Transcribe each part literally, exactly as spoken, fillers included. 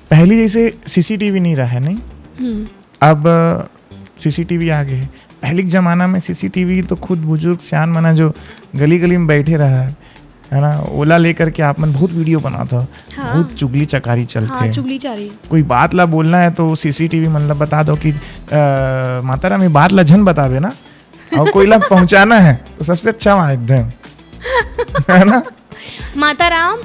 पहली जैसे सीसीटीवी नहीं रहा है, नहीं? हम्म। अब सीसीटीवी आ गए हैं। पहले के जमाना में सीसीटीवी तो खुद बुजुर्ग सियान मना जो गली गली में बैठे रहा है, है ना, ओला लेकर के आप मन बहुत वीडियो बनात हो। हाँ। बहुत चुगली चकारी चलते हाँ, हैं। चुगली चारी। कोई बात ला बोलना है तो सीसीटीवी मतलब बता दो कि, "अ, माता राम, ये बात ला झन बताबे ना।" और कोई ला पहुंचाना है तो सबसे अच्छा माध्यम, है ना? माता राम,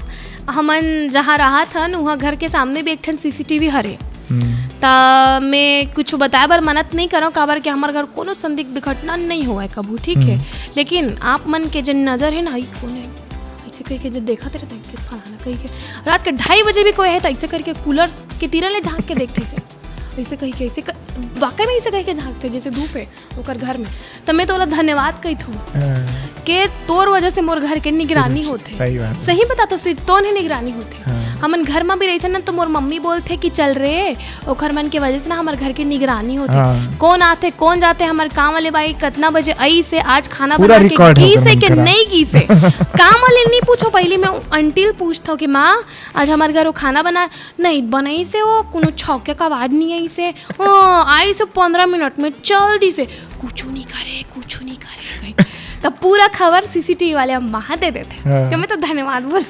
हमन जहाँ रहत हन, उहाँ घर के सामने भी एक ठन सीसीटीवी हरे। हम्म। त मैं कुछ बताए बर मनत नहीं करो, काबर कि हमार घर कोनो संदिग्ध घटना नहीं हुआ है कभू, ठीक है? लेकिन आप मन के जन नजर है ना, "ई कौन है?" ऐसे कह के जब देखत रहते हैं कि फलाना कह के, रात के ढाई बजे भी कोई है तो ऐसे करके कूलर के तीरा ले झांक के देखते ऐसे, ऐसे कह के, ऐसे क-, वाकई में ऐसे कह के झांकते जैसे धूप है ओकर घर में। त मैं तो ओला धन्यवाद कहित हूँ हाँ। के तोर वजह से मोर घर के निगरानी होथे। सही बात है। सही बता तो सिर्फ तोन ही निगरानी होथे। हाँ। हमन घर में भी रहिथन ना, तो मोर मम्मी बोलथे कि चल रे, ओखर मन के वजह से ना हमर घर के निगरानी होथे। हाँ। कौन आथे, कौन जाथे, हमर काम वाले बाई कतना बजे आई से, आज खाना पूरा बना के record है की ओकर से मन के करा। नहीं की से। काम वाले नहीं पूछो, पहली मैं आंटी ल पूछता हूँ कि माँ, आज हमारे घर वो खाना बना नहीं बनाई से, वो कोनो छौके का आवाज नहीं आई से, हाँ, आई से पंद्रह मिनट में चल दी से, कुछ नहीं करे, कुछ नहीं करे कहीं। तब पूरा खबर सीसीटीवी वाले अम्मा हा दे देथे। हाँ। कि मैं तो धन्यवाद बोल